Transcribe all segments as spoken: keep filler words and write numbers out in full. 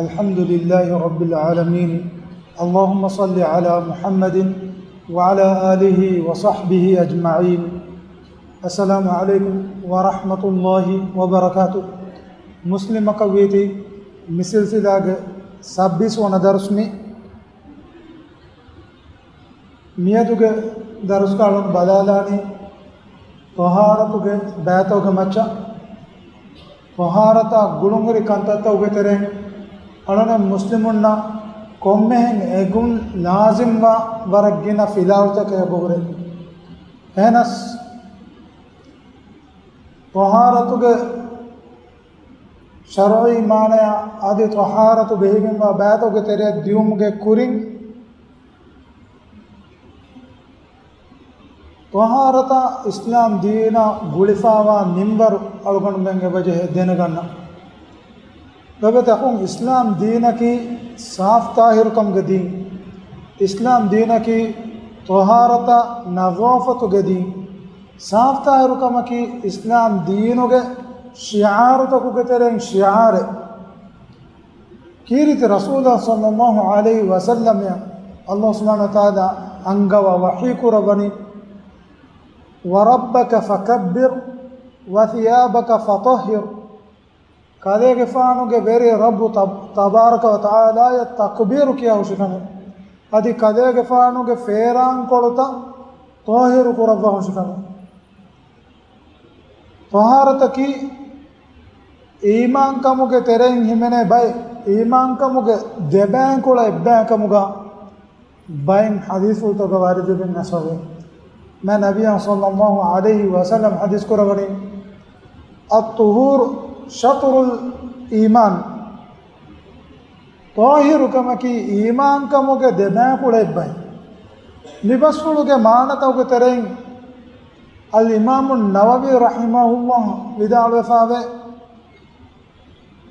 الحمد لله رب العالمين. اللهم صل على محمد وعلى آله وصحبه أجمعين. السلام عليكم ورحمة الله وبركاته. މުސްލިމަކަށް ވީތީ މި ސިލްސިލާގެ ސައްބީސް ވަނަ ދަރުސް މި. މިއަދުގެ ދަރުސްގަ އަޅުން ބަލާލާނީ ޠަހާރަތުގެ ބައިތަކުގެ މައްޗަށް. ޠަހާރަތާ ގުޅުންހުރި ކަންތައްތަކުގެ ތެރެއިން އަޅުން މުސްލިމުންނަށް ކޮންމެހެން އެގުން ލާޒިމްވާ ވަރަށް ގިނަ ފިލާވަޅުތަކެއް އެބަހުރޭ. އެހެނަސް ޠަހާރަތުގެ ޝަރުޢީ މާނަޔާ އަދި ޠަހާރަތު ބެހިގެންވާ ބައިތަކުގެ ތެރެއަށް ދިއުމުގެ ކުރިން، ޠަހާރަތާ އިސްލާމް ދީނާ ގުޅިފާވާ މިންވަރު އަޅުގަނޑުމެން އެބަޖެހޭ ދެނެގަންނަން. ލޮބުވެތި އަޚުން، އިސްލާމް ދީނަކީ ސާފް ޠާހިރުކަމުގެ ދީން. އިސްލާމް ދީނަކީ ޠަހާރަތާ ނަޒާފަތުގެ ދީން. ސާފް ޠާހިރުކަމަކީ އިސްލާމް ދީނުގެ ޝިޢާރުތަކުގެ ތެރެއިން ޝިޢާރެއް. ކީރިތި ރަސޫލާ ޞައްލައްލާހު ޢަލައިހި ވަސައްލަމައަށް ﷲ ސުބްޙާނަހޫ ވަތަޢާލާ އަންގަވާ ވަޙީ ކުރައްވަނީ، "وربك فكبر وثيابك فطهر." ކަލޭގެފާނުގެ ވެރި ރައްބު ތަ-، ތަބާރަކަ ވަތަޢާލާއަށް ތަކްބީރު ކިޔާ ހުށިކަމެއް. އަދި ކަލޭގެފާނުގެ ފޭރާންކޮޅުތައް ޠާހިރު ކުރައްވާ ހުށިކަމެއް. ޠަހާރަތަކީ އީމާންކަމުގެ ތެރެއިން ހިމެނޭ ބައެއް، އީމާންކަމުގެ ދެބައިކުޅަ އެއްބައިކަމުގަ ބައެއް ޙަދީޘްފުޅުތަކަށް ވާރިދުވެގެން އައިސްފަވޭ. މާތް ނަބިއްޔާ ޞައްލައްލާހު ޢަލައިހި ވަސައްލަމަ ޙަދީޘް ކުރައްވަނީ، "الطهور شطر الإيمان." ޠާހިރުކަމަކީ އީމާންކަމުގެ ދެބައިކުޅަ އެއްބައި. މި ބަސްފުޅުގެ މާނަތަކުގެ ތެރެއިން އަލްއިމާމު ނަވަވީ ރަޙިމަހުﷲ ވިދާޅުވެފައިވޭ،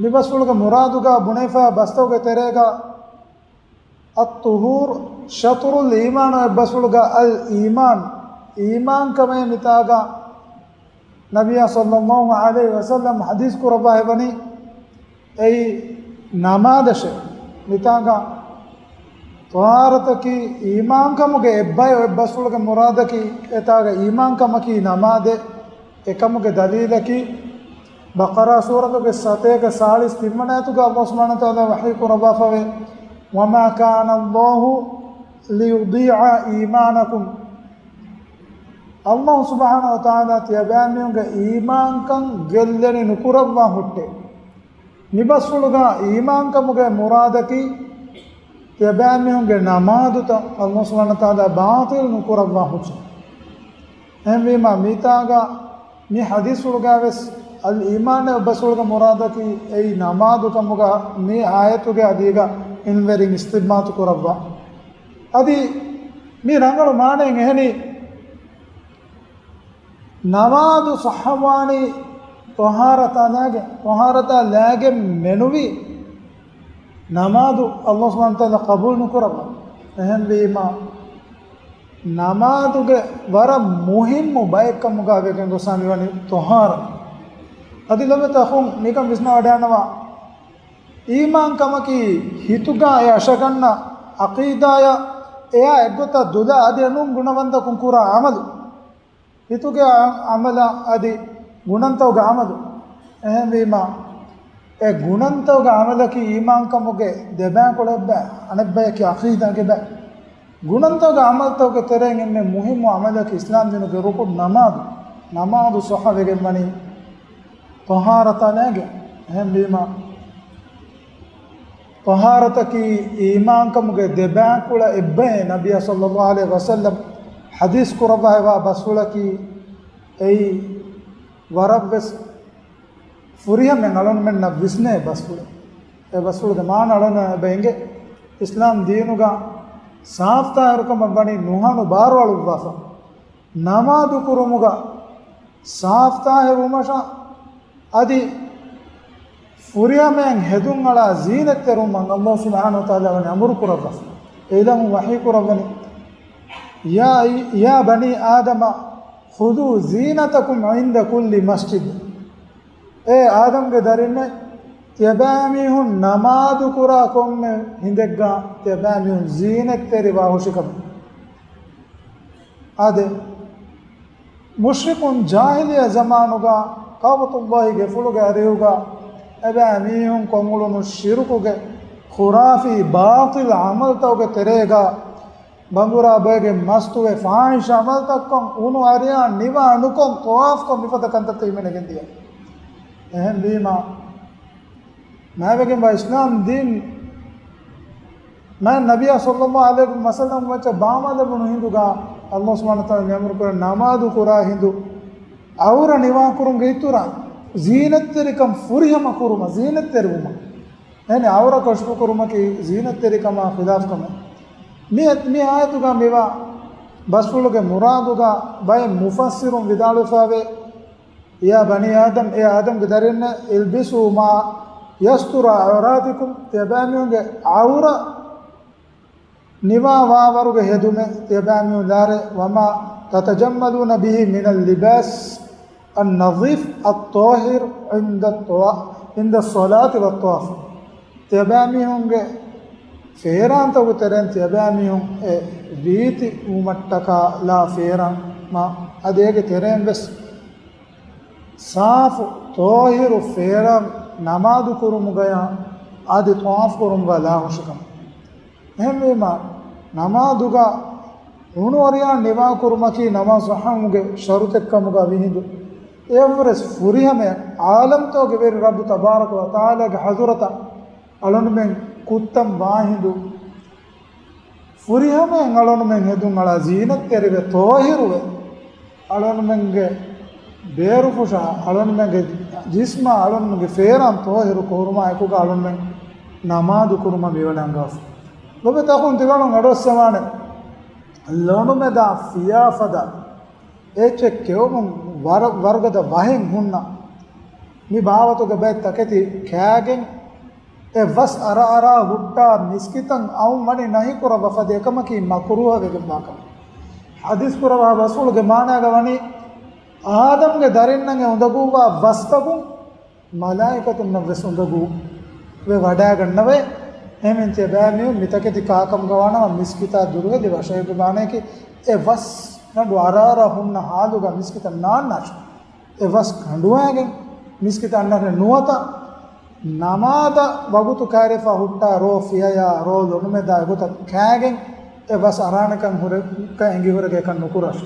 މި ބަސްފުޅުގެ މުރާދުގަ ބުނެފަ ބަސްތަކުގެ ތެރޭގަ، "الطهور شطر الإيمان" އެއްބަސްފުޅުގަ އަލް އީމާން، އީމާންކަމޭ މިތާގަ ނަބިއްޔާ ޞައްލައްލާހު ޢަލައިހި ވަސައްލަމަ ޙަދީޘް ކުރައްވާ ހެވަނީ އެއީ ނަމާދަށޭ. މިތާގަ ޠަހާރަތަކީ އީމާންކަމުގެ އެއްބައި، އެއްބަސްފުޅުގެ މުރާދަކީ އެތާގަ އީމާންކަމަކީ ނަމާދެއް. އެކަމުގެ ދަލީލަކީ، ބަޤަރާ ސޫރަތުގެ ސަތޭކަ ސާޅީސް ތިންވަނަ އާޔަތުގަ ﷲ ސުބްޙާނަހޫ ވަތަޢާލާ ވަޙީ ކުރައްވާފަވޭ، "وما كان الله ليضيع إيمانكم." ﷲ ސުބްޙާނަހޫ ވަތަޢާލާ ތިޔަބައިމީހުންގެ އީމާންކަން ގެއްލެނި ނުކުރައްވާ ހުއްޓޭ. މި ބަސްފުޅުގަ އީމާންކަމުގެ މުރާދަކީ، ތިޔަބައިމީހުންގެ ނަމާދުތައް ﷲ ސުބްޙާނަހޫ ވަތަޢާލާ ބާޠިލް ނުކުރައްވާ ހުއްޓޭ. އެހެންވީމަ، މިތާގަ މި ޙަދީޘްފުޅުގަވެސް އަލް އީމާން އެއްބަސްފުޅުގެ މުރާދަކީ އެއީ ނަމާދު ކަމުގަ މި އާޔަތުގެ އަލީގަ އިންވެރިން އިސްތިންބާޠު ކުރައްވާ. އަދި މި ރަނގަޅު މާނައެއް އެހެނީ، ނަމާދު ޞައްޙަވާނީ ޠަހާރަތާ ލާގެން، ޠަހާރަތާ ލާގެން މެނުވީ ނަމާދު ﷲ ސުބްޙާނަހޫ ވަތަޢާލާ ޤަބޫލު ނުކުރައްވާ. އެހެންވީމަ، ނަމާދުގެ ވަރަށް މުހިއްމު ބައެއް ކަމުގަ ވެގެން ގޮސް މިވަނީ ޠަހާރަތު. އަދި ލޮބުވެތި އަޚުން މިކަން ވިސްނާވަޑައިގަންނަވާ، އީމާންކަމަކީ ހިތުގަ އެ އަށަގަންނަ ޢަޤީދާއަށް އެއާ އެއްގޮތަށް ދުލާ އަދި އެނޫން ގުނަވަންތަކުން ކުރާ ޢަމަލު. ހިތުގެ ޢަ-، ޢަމަލާ އަދި ގުނަންތަކުގެ ޢަމަލު. އެހެންވީމަ، އެ ގުނަންތަކުގެ ޢަމަލަކީ އީމާންކަމުގެ ދެބައިކުޅަ އެއްބައި، އަނެއްބަޔަކީ ޢަޤީދާގެ ބައި. ގުނަންތަކުގެ ޢަމަލުތަކުގެ ތެރެއިން އެންމެ މުހިއްމު ޢަމަލަކީ އިސްލާމްދީނުގެ ރުކުން ނަމާދު. ނަމާދު ޞައްޙަވެގެންވަނީ ޠަހާރަތާ ލާގެން. އެހެންވީމަ، ޠަހާރަތަކީ އީމާންކަމުގެ ދެބައިކުޅަ އެއްބައެއް. ނަބިއްޔާ ޞައްލައްލާހު ޢަލައިހި ވަސައްލަމަ ޙަދީޘް ކުރައްވާ ހެވާ ބަސްފުޅަކީ އެއީ ވަރަށްވެސް ފުރިހަމައިން އަޅުގަނޑުމެންނަށް ވިސްނޭ ބަސްފުޅެއް. އެ ބަސްފުޅުގެ މާނަ އަޅުގަނޑު އެބަ އެނގޭ. އިސްލާމް ދީނުގަ ސާފްތާހިރުކަމަށް ވަނީ ނުހަނު ބާރު އަޅުއްވާފަ. ނަމާދު ކުރުމުގަ ސާފްތާހިރުވުމަށާ އަދި ފުރިހަމައިން ހެދުން އަޅާ ޒީނަތްތެރިވުމަށް ﷲ ސުބްޙާނަހޫ ވަތަޢާލާ ވަނީ އަމުރު ކުރައްވާފަ. އެ އިލާހު ވަޙީ ކުރައްވަނީ، "يا، يا بني آدم خذوا زينتكم عند كل مسجد." އޭ އާދަމްގެ ދަރިންނޭ، ތިޔަބައިމީހުން ނަމާދު ކުރާ ކޮންމެ ހިނދެއްގަ ތިޔަބައިމީހުން ޒީނަތްތެރިވާ ހުށިކަމެއް. އާދެ، މުޝްރިކުން ޖާހިލިއްޔަ ޒަމާނުގަ ކައުބަތުﷲ ގެފުޅުގެ އަރިހުގަ އެބައިމީހުން ކޮށްއުޅުނު ޝިރުކުގެ ޚުރާފީ ބާޠިލް ޢަމަލްތަކުގެ ތެރޭގަ ބަނގުރާ ބޮއެގެން މަސްތުވެ ފާޙިޝް ޢަމަލްތައްކޮށް އުނު އަރިޔާ ނިވާ ނުކޮށް ޠަވާފްކޮށް މިފަދަ ކަންތައްތައް ހިމެނެގެން ދިޔަ. އެހެންވީމާ، މާތްވެގެންވާ އިސްލާމް ދީން މާތް ނަބިއްޔާ ޞައްލައްލާހު ޢަލައިހި ވަސައްލަމް ވައްޗަށް ބާމާލެވުނު ހިނދުގަ ﷲ ސުބްޙާނަހޫ ވަތަޢާލާ އަމުރު ކުރެއްވި ނަމާދު ކުރާ ހިނދު ޢައުރަ ނިވާކުރުމުގެ އިތުރަށް ޒީނަތްތެރިކަން ފުރިހަމަ ކުރުމަށް، ޒީނަތްތެރިވުމަށް. އެހެން ޢައުރަ ކަޝްފު ކުރުމަކީ ޒީނަތްތެރިކަމާ ޚިލާފް ކަމެއް. މި، މި އާޔަތުގަ މިވާ ބަސްފުޅުގެ މުރާދުގަ ބައެއް މުފައްސިރުން ވިދާޅުވެފައިވޭ، يا بني آدم، އޭ އާދަމްގެ ދަރިންނޭ، البسوا ما يستر عوراتكم، ތިޔަބައިމީހުންގެ ޢައުރަ ނިވާވާވަރުގެ ހެދުމެއް ތިޔަބައިމީހުން ލާރޭ، وما تتجملون به من اللباس النظيف الطاهر عند الطوا-، عند الصلاة والطواف. ތިޔަބައިމީހުންގެ ފޭރާންތަކުގެ ތެރެއިން ތިޔަބައިމީހުން އެ ރީތި ވުމަށްޓަކާ ލާ ފޭރާން މާ، އަދި އޭގެ ތެރެއިން ވެސް ސާފު ޠާހިރު ފޭރާން ނަމާދު ކުރުމުގަޔާ އަދި ޠަވާފް ކުރުމުގަ ލާހުށިކަމަށް. އެހެންވީމާ، ނަމާދުގަ އުނު އަރިޔާން ނިވާކުރުމަކީ ނަމާދު ޞައްޙަވުމުގެ ޝަރުޠެއްކަމުގަ ވިހިނދު. އެއަށްވުރެސް ފުރިހަމަޔަށް ޢާލަމްތަކުގެ ވެރި ރައްބު ތަބާރަކަ ވަތަޢާލާގެ ޙަޟުރަތަށް އަޅުންމެން ކުއްތަން ވާހިނދު، ފުރިހަމަޔަށް އަޅުންމެން ހެދުން އަޅާ ޒީނަތްތެރިވެ ޠާހިރުވެ، އަޅުންމެންގެ ބޭރުފުށާ، އަޅުންމެންގެ ޖިސްމާ، އަޅުންމެންގެ ފޭރާން ޠާހިރު ކުރުމާ އެކުގަ އަޅުންމެން ނަމާދު ކުރުމަށް މިވަނީ އަންގާފަ. ލޮބުވެތި އަޚުން ތިބޭފުޅުން އަޑުއައްސަވާނެ ލޮނުމެދާ ފިޔާ ފަދަ އެއްޗެއް ކެއުމުން ވަރަށް ވަރުގަދަ ވަހެއް ހުންނަ. މި ބާވަތުގެ ބައެއް ތަކެތި ކާގެން އެ ވަސް އަރާ އަރާ ހުއްޓާ މިސްކިތަށް އައުން ވަނީ ނަހިކުރައްވާފަ އެކަމަކީ މަކުރޫހަ ވެގެންވާ ކަމެއް. ޙަދީޘް ކުރައްވާ ބަސްފުޅުގެ މާނާގަ ވަނީ، އާދަމްގެ ދަރިންނަށް އެ އުނދަގޫވާ ވަސްތަކުން މަލާއިކަތުންނަށް ވެސް އުނދަގޫ ވެ ވަޑައިގަންނަވައި. އެހެންވެ ތިޔަބައިމީހުން މިތަކެތި ކާކަމުގަ ވާނަމަ މިސްކިތާ ދުރުހެލި ވަށައިގެ މާނައަކީ އެ ވަސް ގަނޑު އަރާ އަރާ ހުންނަ ހާލުގަ މިސްކިތަށް ނާންނާށޭ. އެ ވަސް ކަނޑުވައިގެން މިސްކިތަށް އަންނާށޭ ނުވަތަ ނަމާދަށް ވަގުތު ކައިރިފަ ހުއްޓާ ރޯ ފިޔަޔާ ރޯ ލޮނުމެދާ އެގޮތަށް ކާގެން އެ ވަސް އަރާނެކަން ހުރެ، އެނގި ހުރެގެ އެކަން ނުކުރާށޭ.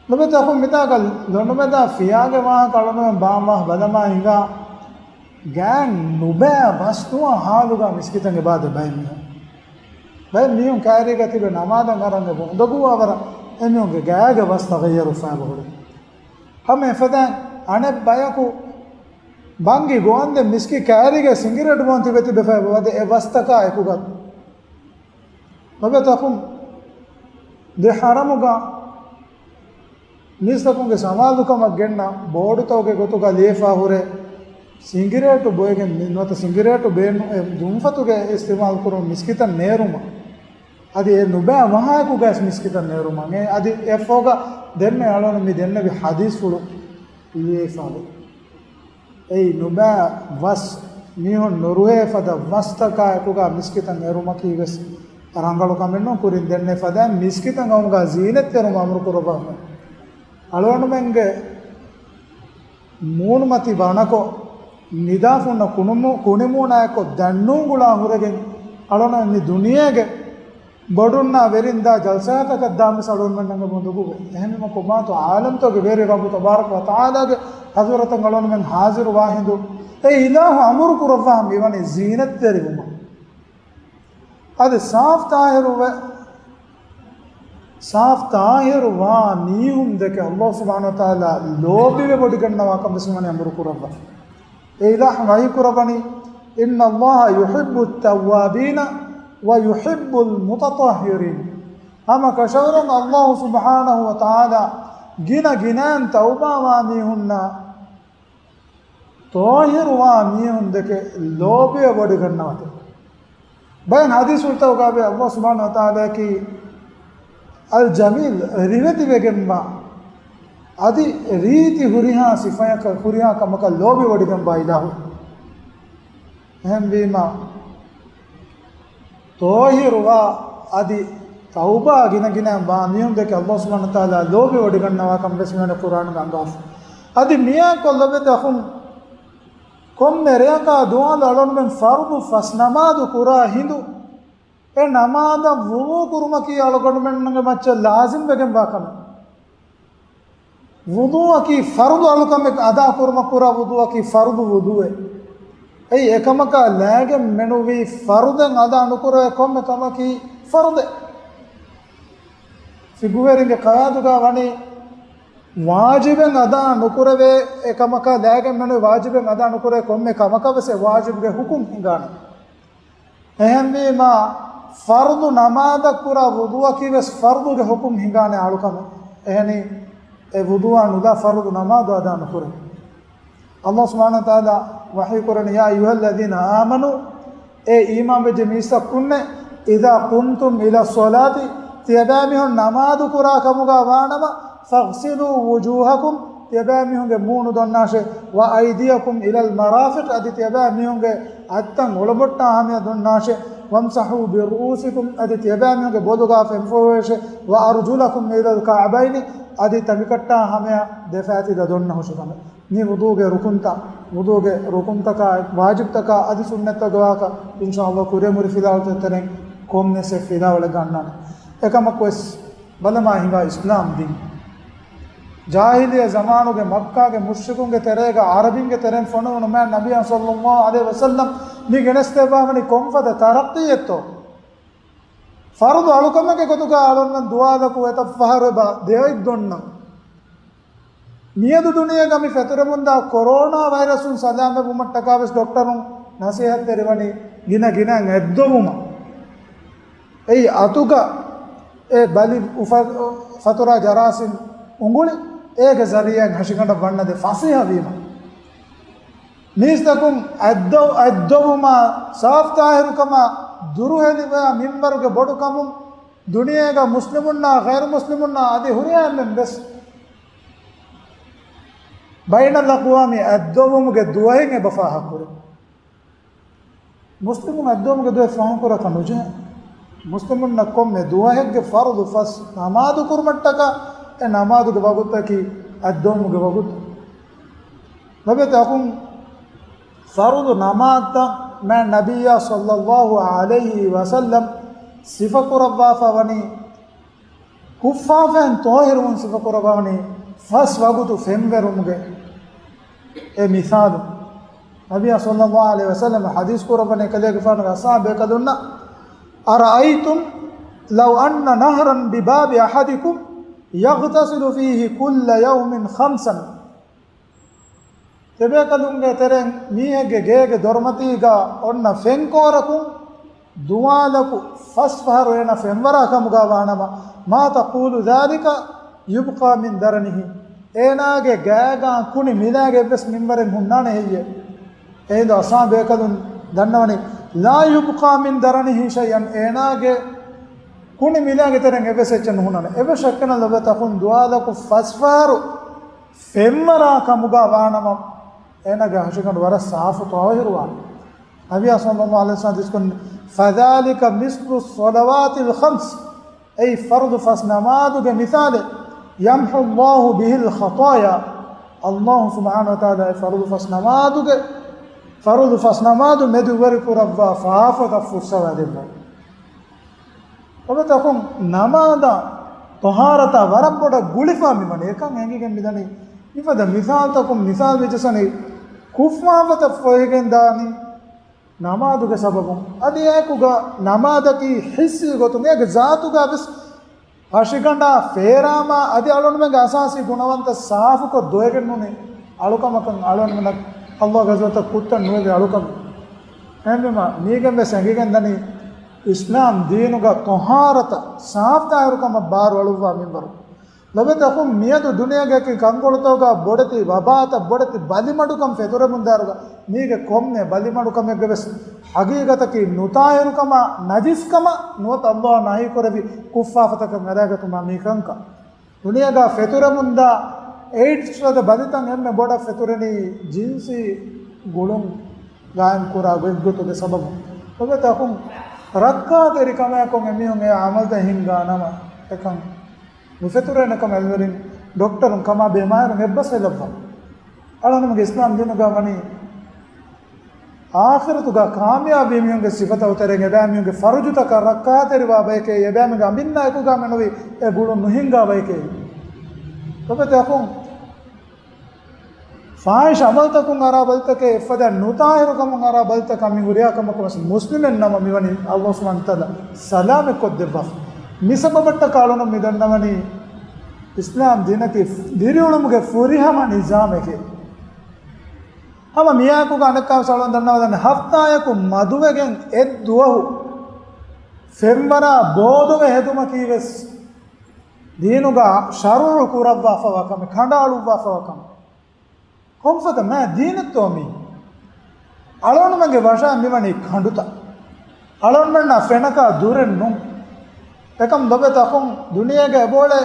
ލޮބުވެތި އަޚުން މިތާގަ ލޮނުމެދާ ފިޔާގެ ވާހަކަ އަޅުންމެން ބާއްވާ ބަލަމާ ހިނގާ ގާތް ނުބައި ވަސް ނުވާ ހާލުގަ މިސްކިތަށް އެބައިދޭ ބައެއް މީހުން. ބައެއް މީހުން ކައިރީގަ ތިބެ ނަމާދަށް އަރަން އެބަ އުނދަގޫވާވަރަށް އެމީހުންގެ ގާގެ ވަސް ތަޣައްޔަރުވެފަ އެބަހުރި. ހަމަ އެފަދައިން އަނެއް ބަޔަކު ބަންގި ގޮވަންދެން މިސްކިތް ކައިރީގަ ސިނގިރޭޓު ބޯން ތިބެ ތިބެފަ އެބަވަދޭ އެ ވަސްތަކާ އެކުގަ. ލޮބުވެތި އަޚުން ދެ ޙަރަމުގަ މީސްތަކުންގެ ސަމާލުކަމަށް ގެންނަ ބޯޑުތަކުގެ ގޮތުގަ ލިޔެފަ ހުރެ ސިނގިރޭޓު ބޮއެގެން މި ނުވަތަ ސިނގިރޭޓު ބޭނު އެ ދުންފަތުގެ އިސްތިޢުމާލު ކުރުމަށް މިސްކިތަށް ނޭރުމަށް އަދި އެ ނުބައި ވަހާއެކުގައި މިސްކިތަށް ނޭރުމަށް އެ އަދި އެއަށްފަހުގަ ދެންމެ އަޅުން މި ދެންނެވި ޙަދީޘްފުޅު ލިޔެފަ ހުރި. އެއީ ނުބައި ވަސް، މީހުން ނުރުހޭ ފަދަ ވަސްތަކާ އެކުގަ މިސްކިތަށް އެރުމަކީ ވެސް ރަނގަޅު ކަމެއް ނޫން. ކުރިން ދެންނެވި ފަދައިން މިސްކިތަށް އައުމުގަ ޒީނަތްތެރުމަށް އަމުރު ކުރައްވާފަ. އަޅުގަނޑުމެންގެ މޫނުމަތި ބަނަކޮށް، ނިދާފަ ހުންނަ ކުނިމޫ-، ކުނިމޫނާއެކު ދަންނޫން ގުޅާ ހުރެގެން އަޅުގަނޑު މި ދުނިޔޭގެ ބޮޑުންނާ ވެރިން ދާ ޖަލްސާތަކަށް ދާން ވެސް އަޅުގަނޑުމެންނަށް އެބަ އުނދަގޫވޭ. އެހެންވީމަ ކޮބާތޯ ޢާލަމްތަކުގެ ވެރި ރައްބު ތަބާރަކަ ވަތަޢާލާގެ ޙަޟްރަތަށް އަޅުގަނޑުމެން ޙާޟިރު ވާ ހިނދު އެ އިލާހު އަމުރު ކުރައްވާ މިވަނީ ޒީނަތްތެރިވުމަށް. އަދި ސާފް ޠާހިރުވެ، ސާފް ޠާހިރު ވާ މީހުން ދެކެ ﷲ ސުބްޙާނަހޫ ވަތަޢާލާ ލޯބިވެ ވޮޑިގަންނަވާކަން ވެސް މިވަނީ އަމުރު ކުރައްވާ. އެ އިލާހު ވަޙީ ކުރައްވަނީ، إن الله يحب التوابين ويحب المتطهرين. ހަމަ ކަށަވަރުން ﷲ ސުބްޙާނަހޫ ވަތަޢާލާ ގިނަ ގިނައިން ތައުބާވާ މީހުންނާ ޠާހިރުވާ މީހުން ދެކެ ލޯބިވެ ވޮޑިގަންނަވަތަ. ބައެއް ޙަދީޘްފުޅުތަކުގައި ﷲ ސުބްޙާނަހޫ ވަތަޢާލާއަކީ އަލްޖަމީލް، ރިވެތިވެގެންވާ، އަދި ރީތި ހުރިހާ ސިފަޔަކަށް، ހުރިހާ ކަމަކަށް ލޯބިވޮޑިގެންވާ އިލާހު. އެހެންވީމާ، ޠާހިރުވާ އަދި ތައުބާ ގިނަގިނައިން ވާ މީހުން ދެކެ ﷲ ސުބްޙާނަހޫ ވަތަޢާލާ ލޯބިވޮޑިގަންނަވާކަން ވެސް މިވަނީ ޤުރްއާނުގަ އަންގާފަ. އަދި މިއާ ކޮށްލަބެތަ އަޚުން، ކޮންމެ ރެޔަކާ ދުވާލު އަޅުގަނޑުމެން ފަރުޟު ފަސް ނަމާދު ކުރާ ހިނދު، އެ ނަމާދަށް ވުޟޫ ކުރުމަކީ އަޅުގަނޑުމެންގެ މައްޗަށް ލާޒިމް ވެގެންވާ ކަމެއް. ވުޟޫއަކީ ފަރުޟު އަޅުކަމެއް އަދާ ކުރުމަށް ކުރާ ވުޟޫއަކީ ފަރުޟު ވުޟޫއެއް. އެއީ އެކަމަކާ ލާގެން މެނުވީ ފަރުޟެއް އަދާ ނުކުރެވޭ ކޮންމެ ކަމަކީ ފަރުޟެއް. ފިޤުހުވެރިންގެ ޤަވާޢިދުގަ ވަނީ ވާޖިބެއް އަދާ ނުކުރެވޭ އެކަމަކާ ލާގެން މެނުވީ ވާޖިބެއް އަދާ ނުކުރެވޭ ކޮންމެ ކަމަކަށް ވެސް އެ ވާޖިބުގެ ޙުކުމް ހިނގާނެ. އެހެންވީމާ، ފަރުޟު ނަމާދަށް ކުރާ ވުޟޫއަކީ ވެސް ފަރުޟުގެ ޙުކުމް ހިނގާނެ އަޅުކަމެއް. އެހެނީ، އެ ވުޟޫއާ ނުލާ ފަރުޟު ނަމާދު އަދާ ނުކުރޭ. ﷲ ސުބްޙާނަހޫ ވަތަޢާލާ ވަޙީ ކުރަނީ، يا أيها الذين آمنوا، އޭ އީމާންވެއްޖެ މީސްތަކުންނޭ، إذا قمتم إلى الصلاة، ތިޔަބައިމީހުން ނަމާދު ކުރާ ކަމުގަ ވާނަމަ، فاغسلوا وجوهكم، ތިޔަބައިމީހުންގެ މޫނު ދޮންނާށޭ، وأيديكم إلى المرافق، އަދި ތިޔަބައިމީހުންގެ އަތްތައް އޮޅުމޮށްޓާ ހަމަޔަށް ދޮންނާށޭ، وامسحوا برؤوسكم، އަދި ތިޔަބައިމީހުންގެ ބޮލުގަ ފެންފޮހެވޭށޭ، وأرجلكم إلى الكعبين، އަދި ތަނގިކައްޓާ ހަމަޔަށް ދެފައިތިލަ ދޮންނަ ހުށިކަމެއް. މި ވުޟޫގެ ރުކުންތައް، ވުޟޫގެ ރުކުންތަކާ، ވާޖިބްތަކާ އަދި ސުންނަތްތަކުގެ ވާހަކަ، އިންޝާﷲ، ކުރިއަށް ހުރި ފިލާވަޅުތައް ތެރެއިން ކޮންމެސް އެއް ފިލާވަޅެއްގަ އަންނާނެ. އެކަމަކުވެސް ބަލަމާ ހިނގާ އިސްލާމް ދީން. ޖާހިލިއްޔަ ޒަމާނުގެ މައްކާގެ މުޝްރިކުންގެ ތެރޭގަ، ޢަރަބިންގެ ތެރެއިން ފޮނުވުނު މާތް ނަބިއްޔާ ޞައްލައްލާހު ޢަލައިހި ވަސައްލަމް މި ގެނެސްދެއްވާ ވަނީ ކޮންފަދަ ތަރައްޤީއެއްތޯ؟ ފަރުޟު އަޅުކަމެއްގެ ގޮތުގަ އަޅުންނަށް ދުވާލަކު އެތައް ފަހަރު އެބަ ދެއޮތް ދޮންނަން. މިއަދު ދުނިޔޭގަ މި ފެތުރެމުންދާ ކޮރޯނާ ވައިރަސުން ސަލާމަތްވުމަށްޓަކާ ވެސް ޑޮކްޓަރުން ނަސޭހަތްތެރިވަނީ ގިނަ ގިނައިން އެއްދޮވުމަށް. އެއީ އަތުގަ އެ ބަލި އުފަ-، ފަތުރާ ޖަރާސިމް އުނގުޅި، އޭގެ ޒަރީޢާއިން ހަށިގަނޑަށް ވަންނަ ދެ ފަސޭހަވީމަ. މީސްތަކުން އަތްދޮ-، އަތްދޮވުމާ، ސާފްތާހިރުކަމާ ދުރުހެލިވާ މިންވަރުގެ ބޮޑުކަމުން ދުނިޔޭގަ މުސްލިމުންނާ ޣައިރު މުސްލިމުންނާ އަދި ހުރިހާ އެންމެން ވެސް ބައިނަލްއަޤްވާމީ އަތްދޮވުމުގެ ދުވަހެއް އެބަ ފާހަގަކުރޭ. މުސްލިމުން އަތްދޮވުމުގެ ދުވަހެއް ފާހަގަކުރާކަށް ނުޖެހޭ. މުސްލިމުންނަށް ކޮންމެ ދުވަހެއްގެ ފަރުޟު ފަސް ނަމާދު ކުރުމަށްޓަކާ އެ ނަމާދުގެ ވަގުތަކީ އަތްދޮވުމުގެ ވަގުތު. ލޮބުވެތި އަޚުން، ފަރުޟު ނަމާދުތައް މާތް ނަބިއްޔާ ޞައްލައްލާހު ޢަލައިހި ވަސައްލަމް ސިފަކުރައްވާފަ ވަނީ، ކުށްފާފައިން ޠާހިރުވުން ސިފަކުރައްވާ ވަނީ ފަސް ވަގުތު ފެންވެރުމުގެ އެ މިސާލު. ނަބިއްޔާ ޞައްލައްލާހު ޢަލައިހި ވަސައްލަމް ޙަދީޘް ކުރައްވަނީ ކަލޭގެފާނުގެ އަޞްޙާބު ބޭކަލުންނަށް، أرأيتم لو أن نهرا بباب أحدكم يغتسل فيه كل يوم خمسا. ތިބޭކަލުންގެ ތެރެއިން މީހެއްގެ ގޭގެ ދޮރުމަތީގަ އޮންނަ ފެންކޯރަކުން ދުވާލަކު ފަސް ފަހަރު އޭނަ ފެންވަރާ ކަމުގަ ވާނަމަ، ما تقول ذلك يبقى من درنه، އޭނާގެ ގާގާ ކުނި މިލާގެ އެއްވެސް މިންވަރެއް ހުންނާނެ ހެއްޔޭ؟ އެހިނދު އަޞްޙާބު ބޭކަލުން ދަންނަވަނީ، لا يبقى من درنه شيئا، އޭނާގެ ކުނި މިލާގެ ތެރެއިން އެއްވެސް އެއްޗެއް ނުހުންނާނެ. އެއްވެސް ޝައްކެއް ނެތް ލޮބުވެތި އަޚުން، ދުވާލަކު ފަސް ފަހަރު ފެންވަރާ ކަމުގަ ވާނަމަ، އޭނާގެ ހަށިގަނޑު ވަރަށް ސާފު ޠާހިރުވާނެ. ނަބިއްޔާ ޞައްލައްލާހު ޢަލައިހި ވަސައްލަމް ޙަދީޘް ކުރަނީ، فذلك مثل الصلوات الخمس، އެއީ ފަރުޟު ފަސް ނަމާދުގެ މިސާލެއް، يمحو الله به الخطايا، ﷲ ސުބްޙާނަހޫ ވަތަޢާލާ އެ ފަރުޟު ފަސް ނަމާދުގެ، ފަރުޟު ފަސް ނަމާދު މެދުވެރި ކުރައްވާ ފާފަތައް ފުއްސަވާ ދެއްވާ. އޮބެތަކުން ނަމާދާ ޠަހާރަތާ ވަރަށް ބޮޑަށް ގުޅިފާ މިވަނީ. އެކަން އެނގިގެން މިދަނީ މިފަދަ މިސާލުތަކުން މިސާލު ވެއްޖައްސަނީ ކުށްފާފަތައް ފޮހެގެން ދާނީ ނަމާދުގެ ސަބަބުން. އަދި އެކުގަ ނަމާދަކީ ޙިއްސީ ގޮތުން އޭގެ ޒާތުގަ ވެސް ހަށިގަނޑާ ފޭރާމާ އަދި އަޅުންމެންގެ އަސާސީ ގުނަވަންތައް ސާފުކޮށް ދޮވެގެން ނޫނީ އަޅުކަމަކަށް އަޅުންމެންނަށް ﷲ ގެ ޙަޟްރަތަށް ކުއްތަށް ނުވެގެ އަޅުކަމެއް. އެހެންވީމާ، މީގެން ވެސް އެނގިގެން ދަނީ، އިސްލާމް ދީނުގަ ޠަހާރަތަށް ސާފްތާހިރުކަމަށް ބާރު އަޅުއްވާ މިންވަރު. ލޮބުވެތި އަޚުން، މިއަދު ދުނިޔޭގެ އެކި ކަންކޮޅުތަކުގަ ބޮޑެތި ވަބާތައް، ބޮޑެތި ބަލިމަޑުކަން ފެތުރެމުންދާއިރުގަ، މީގެ ކޮންމެ ބަލިމަޑުކަމެއްގެ ވެސް ޙަޤީޤަތަކީ ނުޠާހިރުކަމާ، ނަޖިސްކަމާ ނުވަތަ ﷲ ނަހީކުރެއްވި ކުށްފާފަތަކަށް އަރައިގަތުމާ މި ކަންކަން. ދުނިޔޭގަ ފެތުރެމުންދާ އެއިޑްސް ފަދަ ބަލިތައް އެންމެ ބޮޑަށް ފެތުރެނީ ޖިންސީ ގުޅުން. ގާއިމް ކުރާ ގޮތްގޮތުގެ ސަބަބުން. ލޮބުވެތި އަޚުން، ރައްކާތެރިކަމާއެކު އެމީހުން އެ ޢަމަލުތައް ހިންގާ ނަމަ، އެކަން ނުފެތުރޭނެ ކަމަށް އެޅުވެރިން ޑޮކްޓަރުން ކަމާ ބޭ މާހިރުން އެއްބަސްވެލައްވާ. އަޅުގަނޑުމެންގެ އިސްލާމް ދީނުގަ ވަނީ އާޚިރަތުގަ ކާމިޔާބީ މީހުންގެ ސިފަތައް ތެރެއިން އެބައިމީހުންގެ ފަރުޖުތަކަށް ރައްކާތެރިވާ ބަޔެކޭ، އެބައިމީހުންގެ އަނބިންނާ އެކުގަ މެނުވީ އެ ގުޅުން ނުހިންގާ ބަޔެކޭ. ލޮބުވެތި އަޚުން، ފާހިޝް ޢަމަލުތަކުން އަރާ ބަލިތަކެއް އެއްފަދަ ނުޠާހިރު ކަމުން އަރާ ބަލިތަކާ މި ހުރިހާ ކަމަކު ވެސް މުސްލިމެއް ނަމަ މިވަނީ ﷲ ސުބްޙާނަހޫ ވަތަޢާލާ ސަލާމަތް ކޮށްދެއްވާފަ. މި ސަބަބަށްޓަކާ އަޅުގަނޑު މި ދަންނަވަނީ އިސްލާމް ދީނަކީ ދިރިއުޅުމުގެ ފުރިހަމަ ނިޒާމެކޭ. ހަމަ މިއާއެކުގަ އަނެއްކާވެސް އަޅުގަނޑު ދަންނަވާލަން ހަފްތާއަކު މަދުވެގެން އެއްދުވަހު ފެންވަރާ ބޯދޮވެ ހެދުމަކީ ވެސް ދީނުގަ ޝަރުޢު ކުރައްވާފަވާ ކަމެއް، ކަނޑައަޅުއްވާފަވާ ކަމެއް. ކޮންފަދަ މާ ދީނެއްތޯ މީ؟ އަޅުގަނޑުމެންގެ ވަށާ މިވަނީ ކަނޑުތައް. އަޅުގަނޑުމެންނާ ފެނަކާ ދުރެއް ނޫން. އެކަމް ލޮބުވެތި އަޚުން، ދުނިޔޭގަ އެބައުޅޭ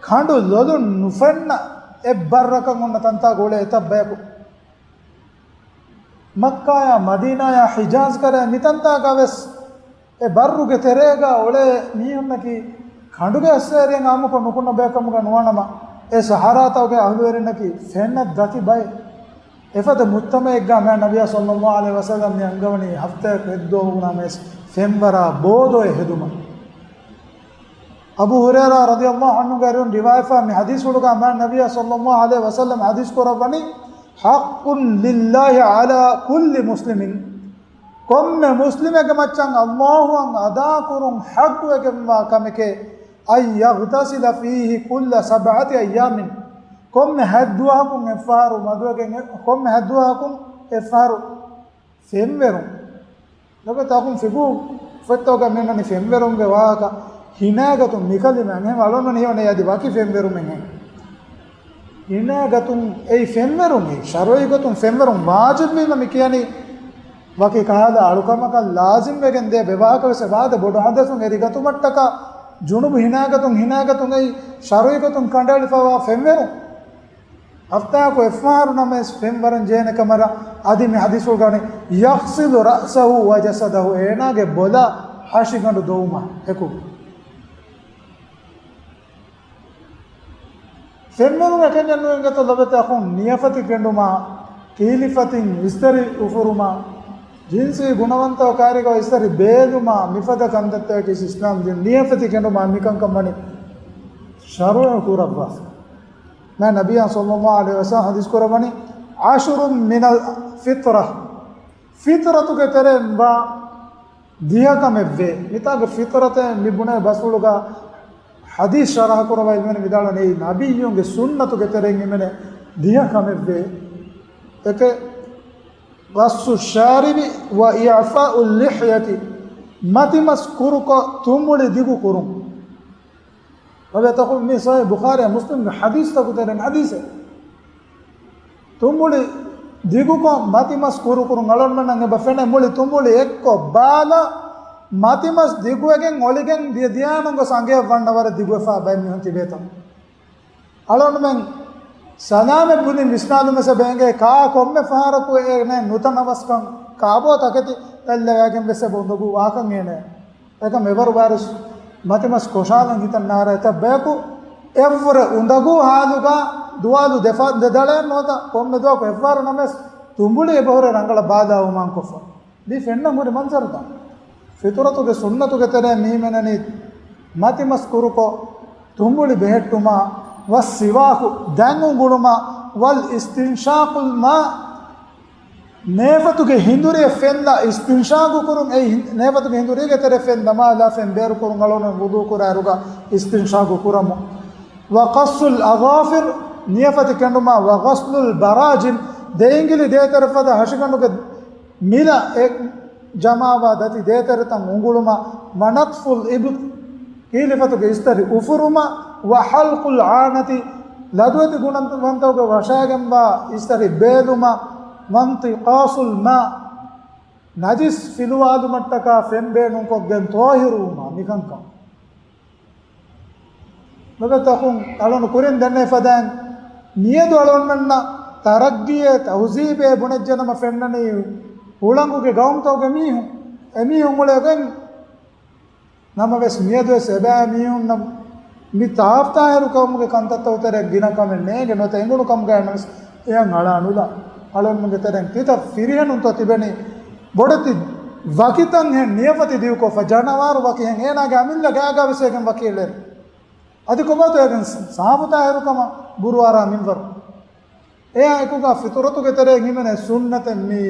ކަނޑު ލޮލުން ނުފެންނަ އެއް ބައްރަކަށް އޮންނަ ތަންތާގަ އުޅޭ އެތައް ބަޔަކު. މައްކާޔާ، މަދީނާޔާ، ހިޖާޒް ކަރައި މިތަންތާގަ ވެސް އެ ބައްރުގެ ތެރޭގަ އުޅޭ މީހުންނަކީ ކަނޑުގެ އައްސޭރިއަށް އާއްމުކޮށް ނުކުންނަ ބަޔަކަށް ނުވާނަމަ، އެ ސަހަރާތަކުގެ އަހުލުވެރިންނަކީ ފެންނަ ދަތި ބައެއް. އެފަދަ މުޖްތަމަޢެއްގަ މާތް ނަބިއްޔާ ޞައްލައްލާހު ޢަލައިހި ވަސައްލަމް މި އަންގަވަނީ ހަފްތާއަކު އެއްދުވަހު ނަމަވެސް ފެންވަރާ ބޯދޮވެ ހެދުމަށް. އަބޫ ހުރައިރާ ރަޟިޔައްލާހު ޢަންހުގެ އަރިހުން ރިވާޔަތްވާ މި ޙަދީޘްފުޅުގަ މާތް ނަބިއްޔާ ޞައްލައްލާހު ޢަލައިހި ވަސައްލަމް ޙަދީޘް ކުރައްވަނީ، حق لله على كل مسلم، ކޮންމެ މުސްލިމެއްގެ މައްޗަށް ﷲ އަށް އަދާކުރުން ޙައްޤުވެގެންވާ ކަމެކޭ، أن يغتسل فيه كل سبعة أيام، ކޮންމެ ހަތްދުވަހަކުން އެއްފަހަރު މަދުވެގެން، ކޮންމެ ހަތްދުވަހަކުން އެއްފަހަރު ފެންވެރުން. ލޮބުވެތި އަޚުން، ފިޤުހު ފޮތްތަކުގަ މިއޮންނަނީ ފެންވެރުމުގެ ވާހަކަ ހިނާގަތުން މިކަލިމައިން. އެހެން އަޅުގަނޑު ހީވަނީ އަދި ވަކި ފެންވެރުމެއްހެން. ހިނާގަތުން އެއީ ފެންވެރުން، އެއީ ޝަރުޢީ ގޮތުން ފެންވެރުން ވާޖިބުވީމަ މި ކިޔަނީ ވަކި ކަހަލަ އަޅުކަމަކަށް ލާޒިމްވެގެން ދޭ ބެވާހަކަ ވެސް އެބާދެ ބޮޑު ޙަދަޘުން އެރިގަތުމަށްޓަކާ ޖުނުބު ހިނާގަތުން، ހިނާގަތުން އެއީ ޝަރުޢީ ގޮތުން ކަނޑައެޅިފައިވާ ފެންވެރުން. ހަފްތާއަކު އެއްފަހަރު ނަމަވެސް ފެންވަރަން ޖެހޭނެ ކަމަށް އަދި މި ޙަދީޘްފުޅުގަ ވަނީ، يغسل رأسه وجسده، އޭނާގެ ބޮލާ ހަށިގަނޑު ދޮވުމާ އެކު. ފެންވެރުން އެކަންޏެއް ނޫން އިނގޭތޯ ލޮބުވެތި އަޚުން، ނިޔަފަތި ކެނޑުމާ، ކީލިފަތިން އިސްތަށި އުފުރުމާ، ޖިންސީ ގުނަވަންތަކާ ކައިރީގަ އިސްތަށި ބޭލުމާ، މިފަދަ ކަންތައްތަކަކީ އިސްލާމް ދީން ނިޔަފަތި ކެނޑުމާ މިކަންކަން ވަނީ ޝަރުޢު ކުރައްވާފަ. މާތް ނަބިއްޔާ ޞައްލައްލާހު ޢަލައިހި ވަސައްލަމް ޙަދީޘް ކުރައްވަނީ، عشر من الفطرة، ފިޠުރަތުގެ ތެރެއިން ވާ ދިހަ ކަމެއްވޭ. މިތާގެ ފިޠުރަތޭ މި ބުނޭ ބަސްފުޅުގަ ޙަދީޘް ޝަރަޙަ ކުރައްވާ ޢިލްމުވެރިން ވިދާޅުވަނީ، އެއީ ނަބިއްޔުންގެ ސުންނަތުގެ ތެރެއިން ހިމެނޭ ދިހަ ކަމެއްވޭ. އެކެއް، قص الشارب وإعفاء اللحية، މަތިމަސް ކުރުކޮށް ތުނބުޅި ދިގު ކުރުން. ލޮބުވެތި އަޚުން، މި ޞަޙީޙު ބުޚާރީ މުސްލިމްގެ ޙަދީޘްތަކުގެ ތެރެއިން ޙަދީޘެއް. ތުނބުޅި ދިގުކޮށް މަތިމަސް ކުރުކުރުން. އަޅުގަނޑުމެންނަށް އެބަ ފެނޭ މުޅި ތުނބުޅި އެއްކޮށް ބާލާ މަތިމަސް ދިގުވެގެން އޮޅިގެން ދިޔަ ދިޔައިނުގަ އަނގަޔަށް ވަންނަ ވަރަށް ދިގުވެފަ ބައެއް މީހުން ތިބޭތަން. އަޅުގަނޑުމެން ސަލާމަތް ބުނިން ވިސްނާލުމަށް އެބަ އެނގޭ ކާ ކޮންމެ ފަހަރަކު އެ ނެ ނުތަނަވަސްކަން ކާބޯ ތަކެތި ތައްލަވައިގެން ވެސް އެބަ އުނދަގޫ ވާކަން އޭނަ. އެކަމް އެވަރު ވާރިސް މަތިމަސް ކޮށާލަން ހިތަށް ނާރާ އެތައް ބަޔަކު އެއްވުރެ އުނދަގޫ ހާލުގަ ދުވާލު ދެފަ-، ދެ ދަޅައެއް ނުވަތަ ކޮންމެ ދުވަހަކު އެއްވަރު ނަމަވެސް ތުނބުޅި އެބަހުރެ ރަނގަޅަށް ބާލާ އޮމާންކޮށްފަ. މި ފެންނަން ހުރި މަންޒަރުތައް. ފިޠުރަތުގެ ސުންނަތުގެ ތެރޭ މީމެނަނީ މަތިމަސް ކުރުކޮށް ތުނބުޅި ބެހެއްޓުމާ، ވައްސިވާކު ދަތް އުނގުޅުމާ، ވަލް އިސްތިންޝާޤުލް މާ، ނޭފަތުގެ ހިނދުރިއަށް ފެން ދާ އިސްތިންޝާޤު ކުރުން، އެއީ ހިން-، ނޭފަތުގެ ހިނދުރީގެ ތެރެ ފެން ދަމާލާ ފެން ބޭރު ކުރުން އަޅުގަނޑު ވުޟޫ ކުރާއިރުގަ އިސްތިންޝާޤު ކުރަމު. ވަޤަޞުލް އަޒާފިރް، ނިޔަފަތި ކެނޑުމާ، ވަޣަސްލުލް ބަރާޖިމް، ދެއިނގިލި ދޭތެރެ ފަދަ ހަށިގަނޑުގެ މިލަ އެ ޖަމާވާ ދަތި ދޭތެރެތައް އުނގުޅުމަށް، ވަނަތްފުލް އިބްޠި، ކީލިފަތުގެ އިސްތަށި އުފުރުމަށް، ވަޙަލްޤުލް ޢާނަތި، ލަދުވެތި ގުނަވަންތަކުގެ ވަށާގެންވާ އިސްތަށި ބޭލުމަށް، ވަންތިޤާޞުލް މާ، ނަޖިސް ފިލުވާލުމަށްޓަކާ ފެން ބޭނުންކޮށްގެން ޠާހިރުވުމަށް، މިކަންކަން. ނުބެތަކުން އަޅުން ކުރިން ދެންނެވި ފަދައިން މިއަދު އަޅުންމެންނަށް ތަރައްގީއޭ ތަހުޒީބޭ ބުނެއްޖެނަމަ ފެންނަނީ ހުޅަނގުގެ ގައުމުތަކުގެ މީހުން، އެމީހުން އުޅެގެން ނަމަވެސް، މިއަދުވެސް އެބައިމީހުންނަށް މި ތާފްތާހިރު ޤައުމުގެ ކަންތައްތަކު ތެރޭ ގިނަ ކަމެއް ނޭނގެ ނުވަތަ އެނގުނު ކަމުގައި ނަމަވެސް، އެޔަށް އަޅާ ނުލާ. އަޅުންމެންގެ ތެރެއިން ކިތައް ފިރިހެނުންތޯ ތިބެނީ، ބޮޑެތި ވަކިތައްހެން ނިޔަފަތި ދިގުކޮށްފަ، ޖަނަވާރު ވަކިހެން އޭނާގެ އަމިއްލަ ގާގާވެސް އޭގެން ވަކި އެޅޭނެ. އަދި ކޮބާތޯ އޭގެން ސާފުތާހިރުކަމަށް ބުރުއާރާ މިންވަރު؟ އެއާ އެކުގަ ފިޠުރަތުގެ ތެރެއިން ހިމެނޭ ސުންނަތެއް މި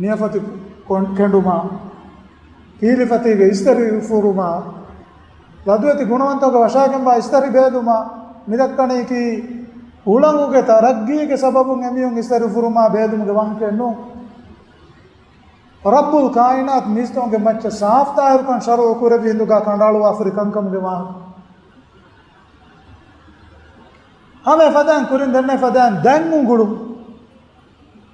ނިޔަފަތި ކޮން-، ކެނޑުމާ، ކީރިފަތީގެ އިސްތަށި އުފުރުމާ، ލަދުވެތި ގުނަވަންތަކުގެ ވަށާގެންވާ އިސްތަށި ބޭލުމާ، މިދައްކަނީކީ ހުޅަނގުގެ ތަރައްގީގެ ސަބަބުން އެމީހުން އިސްތަށި އުފުރުމާ ބޭލުމުގެ ވާހަކައެއް ނޫން. ރައްބުލް ކާއިނާތު މީސްތަކުންގެ މައްޗަށް ސާފްތާހިރުކަން ޝަރުޢު ކުރެއްވި ހިނދުގަ ކަނޑައަޅުވާފަރި ކަންކަމުގެ ވާހަކަ. ހަމަ އެފަދައިން ކުރިން ދެންނެވި ފަދައިން ދަތް އުނގުޅުން.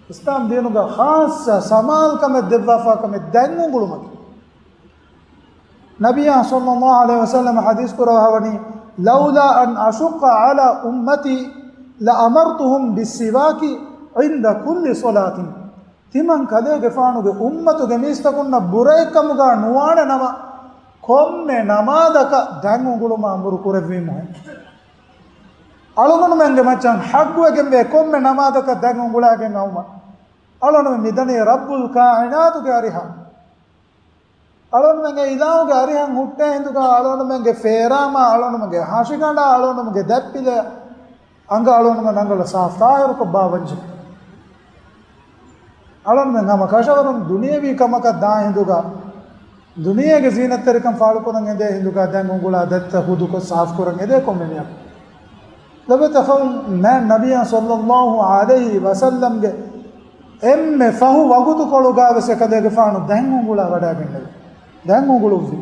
އިސްލާމް ދީނުގަ ޚާއްޞަ ސަމާލުކަމެއް ދެއްވާފާ ކަމެއް ދަތް އުނގުޅުމަކީ. ނަބިއްޔާ ޞައްލައްލާހު ޢަލައިހި ވަސައްލަމަ ޙަދީޘް ކުރައްވާ ވަނީ، "لولا أن أشق على أمتي لأمرتهم بالسواك عند كل صلاة." ތިމަން ކަލޭގެފާނުގެ އުއްމަތުގެ މީސްތަކުންނަށް ބުރައެއްކަމުގަ ނުވާނެ ނަމަ، ކޮންމެ ނަމާދަކަށް ދަތް އުނގުޅުމަށް އަމުރު ކުރެއްވީމުހެން. އަޅުގަނޑުމެންގެ މައްޗަށް ޙައްޤުވެގެންވޭ ކޮންމެ ނަމާދަކަށް ދަތް އުނގުޅާގެން އައުމަށް. އަޅުގަނޑުމެން މިދަނީ ރައްބުލް ކާއިނާތުގެ އަރިހަށް. އަޅުގަނޑުމެންގެ އިލާހުގެ އަރިހަށް ހުއްޓޭ ހިނދުގަ އަޅުގަނޑުމެންގެ ފޭރާމާ، އަޅުގަނޑުމެންގެ ހަށިގަނޑާ، އަޅުގަނޑުމެންގެ ދަތްޕިލައަށް އަނގަ އަޅުގަނޑުމެން ރަނގަޅަށް ސާފްތާހިރުކޮށް ބާވަންޖެ. އަޅުގަނޑުމެން ހަމަ ކަށަވަރުން ދުނިޔެވީ ކަމަކަށް ދާ ހިނދުގަ، ދުނިޔޭގެ ޒީނަތްތެރިކަން ފާޅުކުރަން އެދޭ ހިނދުގަ ދަތް އުނގުޅާ ދަތްތައް ހުދުކޮށް ސާފްކުރަން އެދޭ ކޮންމެ މީހަކު. ލޮބުވެތި އަޚުން، މާތް ނަބިއްޔާ ޞައްލައްލާހު ޢަލައިހި ވަސައްލަމްގެ އެންމެ ފަހު ވަގުތުކޮޅުގަވެސް އެކަލޭގެފާނު ދަތް އުނގުޅާ ވަޑައިގެންނެވި. ދަތް އުނގުޅުއްވި.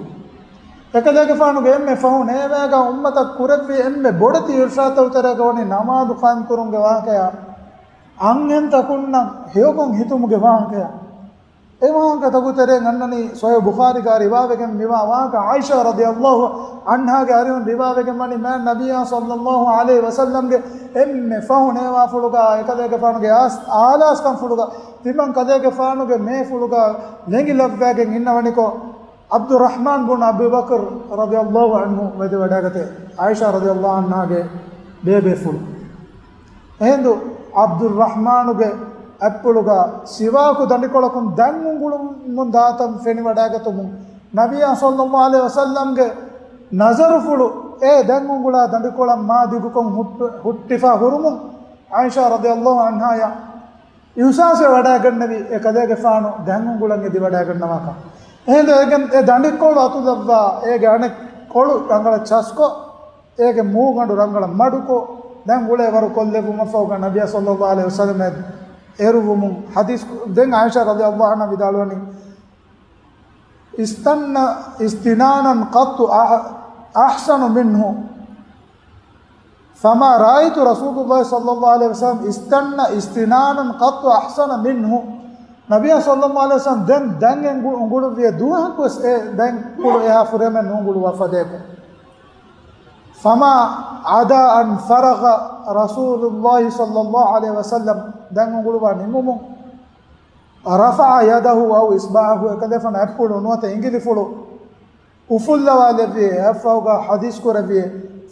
އެކަލޭގެފާނުގެ އެންމެ ފަހު ނޭވާގަ އުއްމަތަށް ކުރެއްވި އެންމެ ބޮޑެތި އިރުޝާދުތަކުގެ ތެރޭގަ ވަނީ ނަމާދު ޤާއިމްކުރުމުގެ ވާހަކަޔާ، އަންހެންތަކުންނަށް ހެޔޮކޮން ހިތުމުގެ ވާހަކަޔާ. އެ ވާހަކަތަކުގެ ތެރެއިން އަންނަނީ ޞަޙީޙު ބުޚާރީގަ ރިވާވެގެން މިވާ ވާހަކަ. ޢާއިޝާ ރަޟިޔައްލާހު ޢަންހާގެ އަރިހުން ރިވާވެގެން ވަނީ، މާތް ނަބިއްޔާ ޞައްލައްލާހު ޢަލައިހި ވަސައްލަމްގެ އެންމެ ފަހު ނޭވާފުޅުގަ އެކަލޭގެފާނުގެ އާސް-، އާލާސްކަންފުޅުގަ ތިމަން ކަލޭގެފާނުގެ މޭފުޅުގަ ލެނގި ލައްވައިގެން އިންނަވަނިކޮށް، ޢަބްދުއްރަޙްމާން ބުން އަބީ ބަކްރު ރަޟިޔައްލާހު ޢަންހު ވެދެވަޑައިގަތޭ، ޢާއިޝާ ރަޟިޔައްލާހު ޢަންހާގެ ބޭބޭފުޅު. އެހިނދު ޢަބްދުއްރަޙްމާނުގެ އަތްޕުޅުގަ ސިވާކު ދަނޑިކޮޅަކުން ދަތް އުނގުޅުމުން ދާތަން ފެނިވަޑައިގަތުމުން، ނަބިއްޔާ ޞައްލައްލާހު ޢަލައިހި ވަސައްލަމްގެ ނަޒަރުފުޅު އެ ދަތް އުނގުޅާ ދަނޑިކޮޅަށް މާ ދިގުކޮށް ހުއްޓު-، ހުއްޓިފަ ހުރުމުން، ޢާއިޝާ ރަޟިޔައްލާހު ޢަންހާޔަށް އިޙްސާސްވެ ވަޑައިގެންނެވި އެކަލޭގެފާނު ދަތް އުނގުޅަން އެދިވަޑައިގަންނަވާކަން. އެހިނދު އޭގެން އެ ދަނޑިކޮޅު އަތުލައްވާ، އޭގެ އަނެއް ކޮޅު ރަނގަޅަށް ޗަސްކޮށް، އޭގެ މޫގަނޑު ރަނގަޅަށް މަޑުކޮށް، ދަތް އުޅޭ ވަރު ކޮށްލެއްވުމަށްފަހުގަ ނަބިއްޔާ ޞައްލައްލާހު ޢަލައިހި ވަސައްލަމަށް އެރުވުމުން ޙަދީޘް ދެން ޢާއިޝާ ރަޟިޔައްލާހު ޢަންހާ ވިދާޅުވަނީ، استن-، استنانا قط أح-، أحسن منه، فما رأيت رسول الله صلى الله عليه وسلم استن استنانا قط أحسن منه. ނަބިއްޔާ ޞައްލައްލާހު ޢަލައިހި ވަސައްލަމް ދެން ދަތް އެނގު-، އުނގުޅުއްވިއޭ ދުވަހަކުވެސް އެ ދަތް ކުޅު އެހާ ފުރިހަމައަށް ނުއުނގުޅުވާ ފަދައަކު. فما عدا أن فرغ رسول الله صلى الله عليه وسلم، ދަތް އުނގުޅުވާ ނިމުމުން، رفع يده أو إصبعه، އެކަލޭގެފާނު އަތްޕުޅު ނުވަތަ އިނގިލިފުޅު އުފުއްލަވާލެއްވި، އެއަށްފަހުގަ ޙަދީޘް ކުރެއްވި،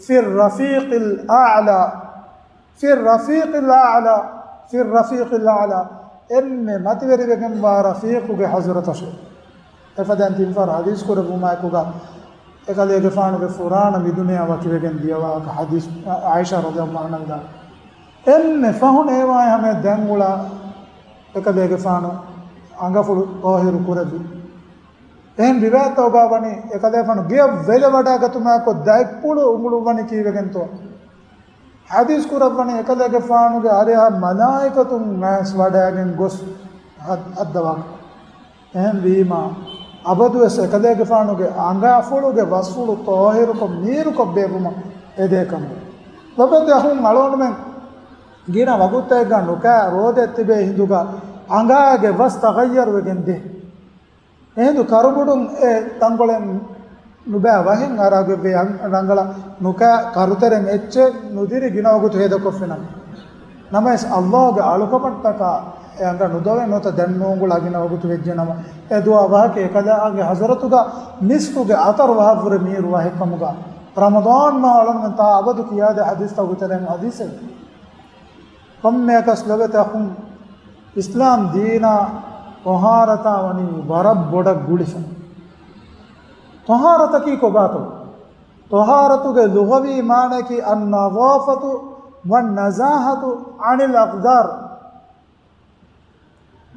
في الرفيق الأعلى، في الرفيق الأعلى، في الرفيق الأعلى، އެންމެ މަތިވެރިވެގެންވާ ރަފީޤުގެ ޙަޟްރަތަށޭ. އެފަދައިން ތިންފަހަރު ޙަދީޘް ކުރެއްވުމާއެކުގަ، އެކަލޭގެފާނުގެ ފުރާނަ މި ދުނިޔެއާ ވަކިވެގެން ދިޔަ ވާހަކަ ޙަދީޘް، ޢާއިޝާ ރަޟިޔައްލާހު ޢަންހާ ވިދާޅުވި. އެންމެ ފަހު ނޭވާއެއް ހަމަޔަށް ދަތް އުޅާ އެކަލޭގެފާނު އަނގަފުޅު ޠާހިރު ކުރެއްވި. އެހެން ރިވާޔަތްތަކުގަ ވަނީ، އެކަލޭގެފާނު ގެޔަށް ވެލެވަޑައިގަތުމާއެކު ދަތްޕުޅު އުނގުޅުއްވަނީ ކީއްވެގެންތޯ؟ ޙަދީޘް ކުރައްވަނީ އެކަލޭގެފާނުގެ އަރިހަށް މަލާއިކަތުން އައިސް ވަޑައިގެން ގޮސް ހައް-، ހައްދަވާކަން. އެހެންވީމާ، އަބަދުވެސް އެކަލޭގެފާނުގެ އަނގަފުޅުގެ ވަސްފުޅު ޠާހިރުކޮށް ނީރުކޮށް ބޭއްވުމަށް އެދޭކަމުގަ. ލޮބުވެތި އަޚުން، އަޅުގަނޑުމެން ގިނަ ވަގުތެއްގަ ނުކާ ރޯދައެއް ތިބޭ ހިނދުގަ އަނގާގެ ވަސް ތަޣައްޔަރުވެގެން ދޭ. އެހިނދު ކަރުބޮޑުން އެ ތަންކޮޅެއް ނުބައި ވަހެއް އަރާގޮތްވޭ، އަން-، ރަނގަޅަށް ނުކާ ކަރުތެރެއިން އެއްޗެއް ނުދިރި ގިނަ ވަގުތު ހޭދަކޮށްފިނަމަ. ނަމަވެސް ﷲ ގެ އަޅުކަމަށްޓަކާ އެ އަނގަ ނުދޮވެ ނުވަތަ ދެން ނޫންގުޅާ ގިނަ ވަގުތު ވެއްޖެ ނަމަ، އެ ދުޢާ ވަހަކީ އެކަލާގެ ޙަޟްރަތުގަ މިސްކުގެ އަތަރު ވަހަށްވުރެ މީރު ވަހެއްކަމުގަ، ރަމަޟާން މަހު އަޅަންމެން ތާ އަބަދު ކިޔާދޭ ޙަދީޘްތައް ގޮތެއް އަދިސެވެ. ކޮންމެއަކަސް ލޮބެތި އަޚުން، އިސްލާމް ދީނާ ޠަހާރަތާ ވަނީ ވަރަށް ބޮޑަށް ގުޅިފަ. ޠަހާރަތަކީ ކޮބާތޯ؟ ޠަހާރަތުގެ ލުޣަވީ މާނައަކީ النظافة والنزاهة عن الأقذار.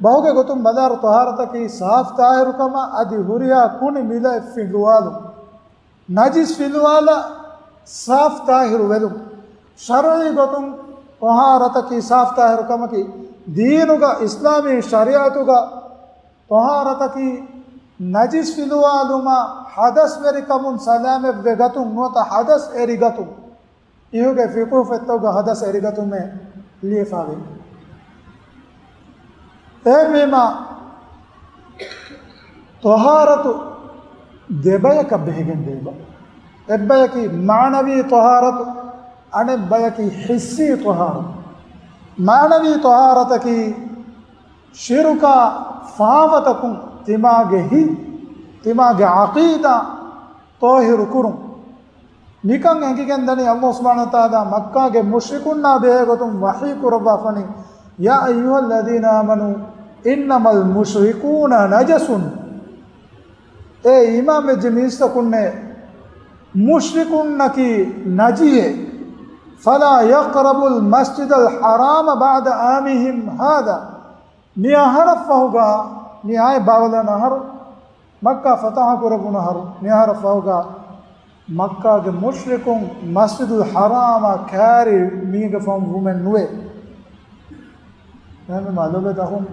ބަހުގެ ގޮތުން ބަލާއިރު، ޠަހާރަތަކީ ސާފް ތާހިރުކަމާ އަދި ހުރިހާ ކުނި މިލައެއް ފިލުވާލުން، ނަޖިސް ފިލުވާލާ ސާފް ތާހިރު ވެލުން. ޝަރުޢީ ގޮތުން ޠަހާރަތަކީ ސާފް ތާހިރު ކަމަކީ، ދީނުގަ އިސްލާމީ ޝަރީޢަތުގަ ޠަހާރަތަކީ ނަޖިސް ފިލުވާލުމާ ޙަދަސްވެރިކަމުން ސަލާމަތްވެގަތުން ނުވަތަ ޙަދަސް އެރިގަތުން. އިހުގެ ފިޤުހު ފޮތްތަކުގަ ޙަދަސް އެރިގަތުމޭ ލިޔެފަވޭ. އެހެންވީމާ، ޠަހާރަތު ދެބަޔަކަށް ބެހިގެން ދޭބަ. އެއްބަޔަކީ މާނަވީ ޠަހާރަތު، އަނެއްބަޔަކީ ޙިއްސީ ޠަހާރަތު. މާނަވީ ޠަހާރަތަކީ ޝިރުކާ ފާފަތަކުން ތިމާގެ ހިތް، ތިމާގެ ޢަޤީދާ ޠާހިރު ކުރުން. މިކަން އެނގިގެން ދަނީ، ﷲ ސުބްޙާނަހޫ ވަތަޢާލާ މައްކާގެ މުޝްރިކުންނާ ބެހޭގޮތުން ވަޙީ ކުރައްވާފަނީ، يا أيها الذين آمنوا إنما المشركون نجس. އޭ އީމާންވެއްޖެ މީސްތަކުންނޭ، މުޝްރިކުންނަކީ ނަޖިހޭ. فلا يقربوا المسجد الحرام بعد عامهم هذا. މި އަހަރަށްފަހުގަ، މި އާޔަތް ބާވަލާން އަހަރު، މައްކާ ފަތަޙަ ކުރެވުނު އަހަރު، މި އަހަރަށްފަހުގަ މައްކާގެ މުޝްރިކުން މަސްޖިދުލް ޙަރާމާ ކާރި މީގެ ފަހުން ވުމެއް ނުވޭ. އެހެންވީމާ ލޮބެތި އަޚުން،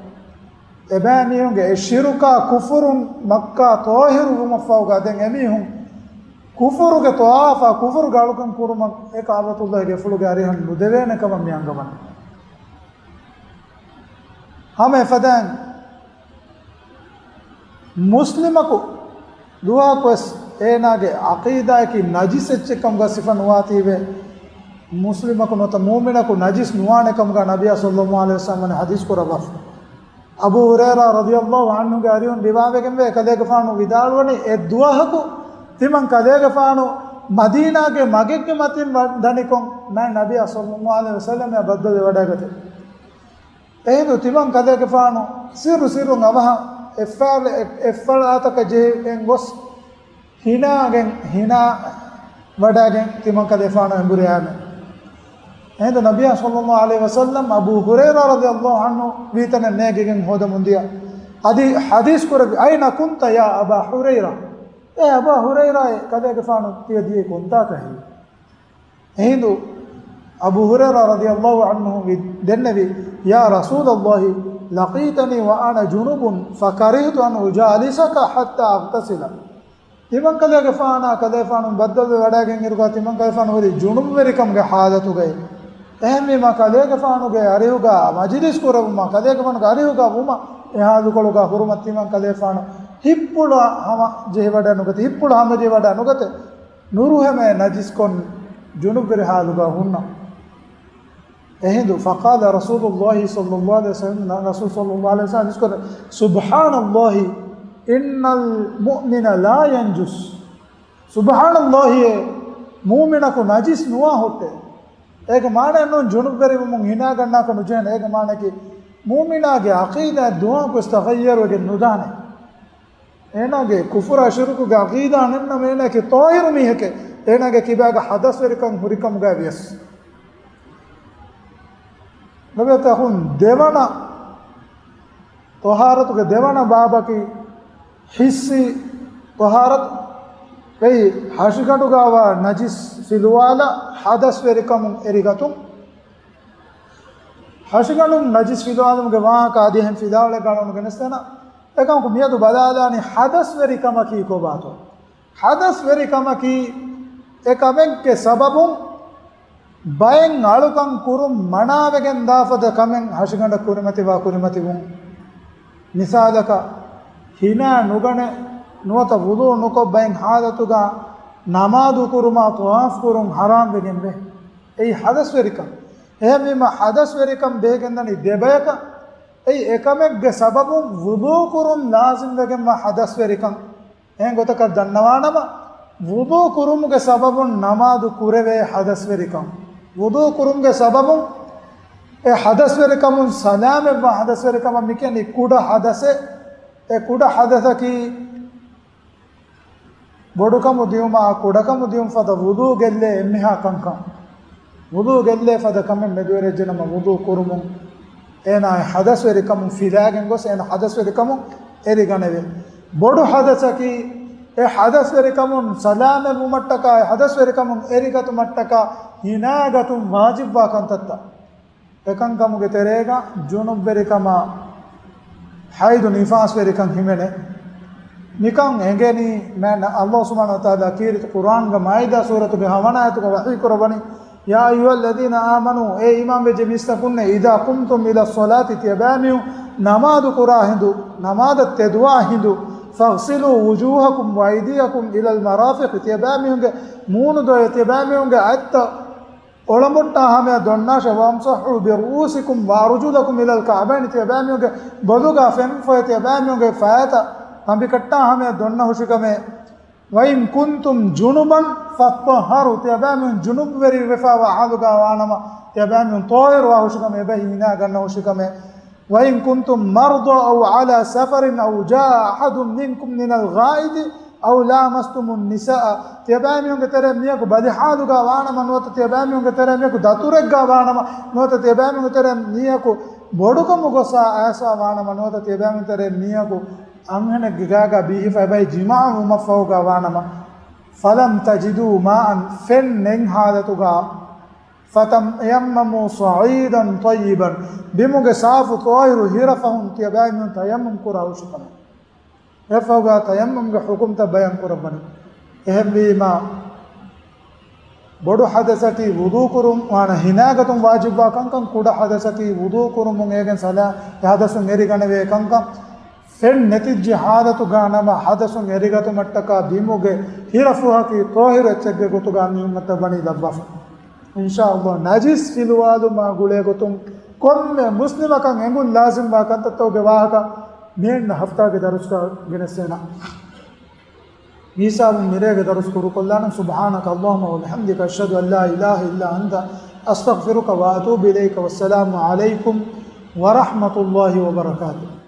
އެބައިމީހުންގެ އެ ޝިރުކާ ކުފުރުން މައްކާ ޠާހިރު ވުމަށްފަހުގަ ދެން އެމީހުން ކުފުރުގެ ޠަވާފާ ކުފުރުގެ އަޅުކަން ކުރުމަށް އެ ކަޢުބަތުﷲގެ ގެފުޅުގެ އަރިހަށް ނުދެވޭނެ ކަމަށް މި އަންގަވަނީ. ހަމަ އެފަދައިން މުސްލިމަކު ދުވަހަކުވެސް އޭނާގެ ޢަޤީދާއަކީ ނަޖިސް އެއްޗެއްކަމުގަ ސިފަ ނުވާތީވެ، މުސްލިމަކު ނުވަތަ މުއުމިނަކު ނަޖިސް ނުވާނެ ކަމުގަ ނަބިއްޔާ ޞައްލައްލާހު ޢަލައިހި ވަސައްލަމަ ޙަދީޘް ކުރައްވާފަ. އަބޫ ހުރައިރާ ރަޟިޔައްލާހު ޢަންހުގެ އަރިހުން ރިވާވެގެންވޭ، ކަލޭގެފާނު ވިދާޅުވަނީ، އެއްދުވަހަކު ތިމަން ކަލޭގެފާނު މަދީނާގެ މަގެއްގެ މަތިން ވަ-، ދަނިކޮށް މާތް ނަބިއްޔާ ޞައްލައްލާހު ޢަލައިހި ވަސައްލަމައާ ބައްދަލުވެވަޑައިގަތެވެ. އެހިނދު ތިމަން ކަލޭގެފާނު ސިއްރު ސިއްރުން އަވަހަށް އެއްފަޅަ-، އެއްފަޅާތަކަށް ޖެހިގެން ގޮސް ހިނާގެން، ހިނާ ވަޑައިގެން ތިމަން ކަލޭފާނު އެނބުރި އައިމެ. އެހިނދު ނަބިއްޔާ ޞައްލައްލާހު ޢަލައިހި ވަސައްލަމް އަބޫ ހުރައިރާ ރަޟިޔައްލާހު ޢަންހު ވީތަނެއް ނޭގިގެން ހޯދަމުން ދިޔަ. އަދި ޙަދީޘް ކުރެއްވި، أين كنت يا أبا هريرة؟ އޭ އަބާ ހުރައިރާއޭ، ކަލޭގެފާނު ތިޔަ ދިޔައީ ކޮންތާކަށް؟ އެހިނދު އަބޫ ހުރައިރާ ރަޟިޔައްލާހު ޢަންހު ވި-، ދެންނެވި، يا رسول الله، لقيتني وأنا جنب فكرهت أن أجالسك حتى أغتسل. ތިމަން ކަލޭގެފާނާ ކަލޭފާނު ބައްދަލުވެ ވަޑައިގެން އިރުގަ ތިމަން ކަލޭފާނު ހުރީ ޖުނުބުވެރިކަމުގެ ޙާލަތުގައި. އެހެންވީމާ ކަލޭގެފާނުގެ އަރިހުގަ މަޖިލިސް ކުރެވުމާ ކަލޭގެފާނުގެ އަރިހުގަ ވުމަށް އެ ޙާލުކޮޅުގަ ހުރުމަށް ތިމަން ކަލޭފާނު ހިތްޕުޅަށް ހަމަޖެހިވަޑައިނުގަތެ، ހިތްޕުޅަށް ހަމަޖެހިވަޑައިނުގަތެ. ނުރުހެމޭ ނަޖިސްކޮށް ޖުނުބުވެރި ޙާލުގަ ހުންނަ. އެހިނދު، فقال رسول الله صلى الله عليه وسلم، ރަސޫލު ޞައްލައްލާހު ޢަލައިހި ވަސައްލަމަ ޙަދީޘް ކުރޭ، سبحان الله إن المؤمن لا ينجس. ސުބްޙާނައްލާހިއޭ، މުއުމިނަކު ނަޖިސް ނުވާ ހުއްޓޭ. އޭގެ މާނައެއް ނޫން ޖުނުބުވެރިވުމުން ހިނާގަންނާކަށް ނުޖެހޭނެ. އޭގެ މާނައަކީ، މުއުމިނާގެ ޢަޤީދާ ދުވަހަކުވެސް ތަޣައްޔަރުވެގެން ނުދާނެ. އޭނާގެ ކުފުރާ ޝިރުކުގެ ޢަޤީދާ ނެތްނަމަ، އޭނާއަކީ ޠާހިރު މީހެކޭ. އޭނާގެ ކިބާގަ ޙަދަސްވެރިކަން ހުރިކަމުގައި ވިޔަސް. ލޮބެތި އަޚުން، ދެވަނަ ޠަހާރަތުގެ ދެވަނަ ބާބަކީ ޙިއްސީ ޠަހާރަތު. އެއީ، ހަށިގަނޑުގަވާ ނަޖިސް ފިލުވާލާ ޙަދަސްވެރިކަމުން އެރިގަތުން. ހަށިގަނޑުން ނަޖިސް ފިލުވާލުމުގެ ވާހަކަ އަދި އެހެން ފިލާވަޅެއް ގަނެގެން ގެނެސްދޭނަން. އެކަމަކު މިއަދު ބަލާލާނީ ޙަދަސްވެރިކަމަކީ ކޮބާތޯ؟ ޙަދަސްވެރިކަމަކީ އެ ކަމެއްގެ ސަބަބުން ބައެއް އަޅުކަން ކުރުން މަނާވެގެން ދާފަދަ ކަމެއް ހަށިގަނޑަށް ކުރިމަތިވާ ކުރިމަތިވުން. މިސާލަކަށް، ހިނާ ނުގަނެ ނުވަތަ ވުޟޫ ނުކޮށް ބައެއް ޙާލަތުގަ ނަމާދު ކުރުމާ ޠަވާފް ކުރުން ޙަރާމްވެގެންވޭ. އެއީ ޙަދަސްވެރިކަން. އެހެންވީމަ ޙަދަސްވެރިކަން ބެހިގެންދަނީ ދެބަޔަކަށް. އެއީ އެކަމެއްގެ ސަބަބުން ވުޟޫ ކުރުން ލާޒިމްވެގެންވާ ޙަދަސްވެރިކަން. އެހެން ގޮތަކަށް ދަންނަވާނަމަ، ވުޟޫ ކުރުމުގެ ސަބަބުން ނަމާދު ކުރެވޭ ޙަދަސްވެރިކަން. ވުޟޫ ކުރުމުގެ ސަބަބުން އެ ޙަދަސްވެރިކަމުން ސަލާމަތްވާ ޙަދަސްވެރިކަމަށް މިކިޔަނީ ކުޑަ ޙަދަސެއް. އެ ކުޑަ ޙަދަސަކީ ބޮޑުކަމު ދިއުމާ ކުޑަކަމު ދިއުން ފަދަ ވުޟޫ ގެއްލޭ އެންމެހާ ކަންކަން. ވުޟޫ ގެއްލޭ ފަދަ ކަމެއް މެދުވެރިވެއްޖެނަމަ ވުޟޫ ކުރުމުން އޭނާ އެ ޙަދަސްވެރިކަމުން ފިލާގެން ގޮސް އޭނާ ޙަދަސްވެރިކަމުން އެރިގަނެވޭ. ބޮޑު ޙަދަސަކީ އެ ޙަދަސްވެރިކަމުން ސަލާމަތްވުމަށްޓަކާ އެ ޙަދަސްވެރިކަމުން އެރިގަތުމަށްޓަކާ ހިނާގަތުން ވާޖިބްވާ ކަންތައްތައް. އެކަންކަމުގެ ތެރޭގަ ޖުނުބްވެރިކަމާ، ޙައިޟު ނިފާސްވެރިކަން ހިމެނޭ. މިކަން އެނގެނީ މާތް ﷲ ސުބްޙާނަހޫ ވަތަޢާލާ ކީރިތި ޤުރްއާންގެ މާއިދާ ސޫރަތުގެ ހަވަނަ އާޔަތުގަ ވަޙީ ކުރައްވަނީ، يا أيها الذين آمنوا، އޭ އީމާންވެއްޖެ މީސްތަކުންނޭ، إذا قمتم إلى الصلاة، ތިޔަބައިމީހުން ނަމާދު ކުރާ ހިނދު، ނަމާދަށް ތެދުވާ ހިނދު، فاغسلوا وجوهكم وأيديكم إلى المرافق، ތިޔަބައިމީހުންގެ މޫނުދޮއެ، ތިޔަބައިމީހުންގެ އަތްތައް އޮޅަމުއްޓާ ހަމަޔަށް ދޮންނާށޭ، وامسحوا برؤوسكم وأرجلكم إلى الكعبين، ތިޔަބައިމީހުންގެ ބޮލުގާ ފެންފޮހެ، ތިޔަބައިމީހުންގެ ފަޔަތައް ހަނބިކައްޓާ ހަމަޔަށް ދޮންނަ ހުށިކަމޭ. وإن كنتم جنبا فاطهروا، ތިޔަބައިމީހުން ޖުނުބްވެރިވެފައިވާ ޙާލުގާ ވާނަމަ، ތިޔަބައިމީހުން ޠާހިރުވާ ހުށިކަމޭ، އެބަހީ ހިނާ ގަންނަ ހުށިކަމޭ. وإن كنتم مرضى أو على سفر أو جاء أحد منكم من الغائط أو لامستم النساء، ތިޔަބައިމީހުންގެ ތެރޭ މީހަކު ބަލި ޙާލުގާ ވާނަމަ ނުވަތަ ތިޔަބައިމީހުންގެ ތެރޭ މީހަކު ދަތުރެއްގާ ވާނަމަ ނުވަތަ ތިޔަބައިމީހުންގެ ތެރޭ މީހަކު ބޮޑުކަމުގަ އައިސްފަ ވާނަމަ ނުވަތަ ތިޔަބައިމީހުންގެ ތެރޭ މީހަކު އަންހެނެއްގެ ގާގާ ބީހިފަ އެބަހީ ޖިމާޢުވުމަށްފަހުގާ ވާނަމަ، فلم تجدوا ماء، ފެން ނެތް ޙާލަތުގާ، فتيمموا صعيدا طيبا، ބިމުގެ ސާފު ޠާހިރު ހިރަފަހުން ތިޔަބައިމީހުން ތަޔައްމަމް ކުރާ ހުށިކަމެއް. އެފަހުގާ ތަޔައްމަމްގެ ޙުކުމްތައް ބަޔާން ކުރައްވަނީ. އެހެންވީމާ، ބޮޑު ޙަދަސަކީ ވުޟޫ ކުރުން ވާނެ ހިނާގަތުން ވާޖިބްވާ ކަންކަން، ކުޑަ ޙަދަސަކީ ވުޟޫ ކުރުމުން އޭގެން ސަލާ، އެ ޙަދަސުން އެރިގަނެވޭ ކަންކަން، ފެން ނެތިއްޖެ ޙާލަތުގާ ނަމަ ޙަދަސުން އެރިގަތުމަށްޓަކާ ބިމުގެ ހިރަފުހަކީ ޠާހިރު އެއްޗެއްގެ ގޮތުގާ މި އުއްމަތަށް ވަނީ ލައްވާފަ. އިންޝާﷲ، ނަޖިސް ފިލުވާލުމާ ގުޅޭ ގޮތުން ކޮންމެ މުސްލިމަކަށް އެނގުން ލާޒިމްވާ ކަންތައްތަކުގެ ވާހަކަ މިއަންނަ ހަފްތާގެ ދަރުސްގަ ގެނެސްދޭނަ. މިހިސާބުން މިރޭގެ ދަރުސް ކުރުކޮށްލާނަން. سبحانك اللهم وبحمدك، أشهد أن لا إله إلا أنت، أستغفرك وأتوب إليك. والسلام عليكم ورحمة الله وبركاته.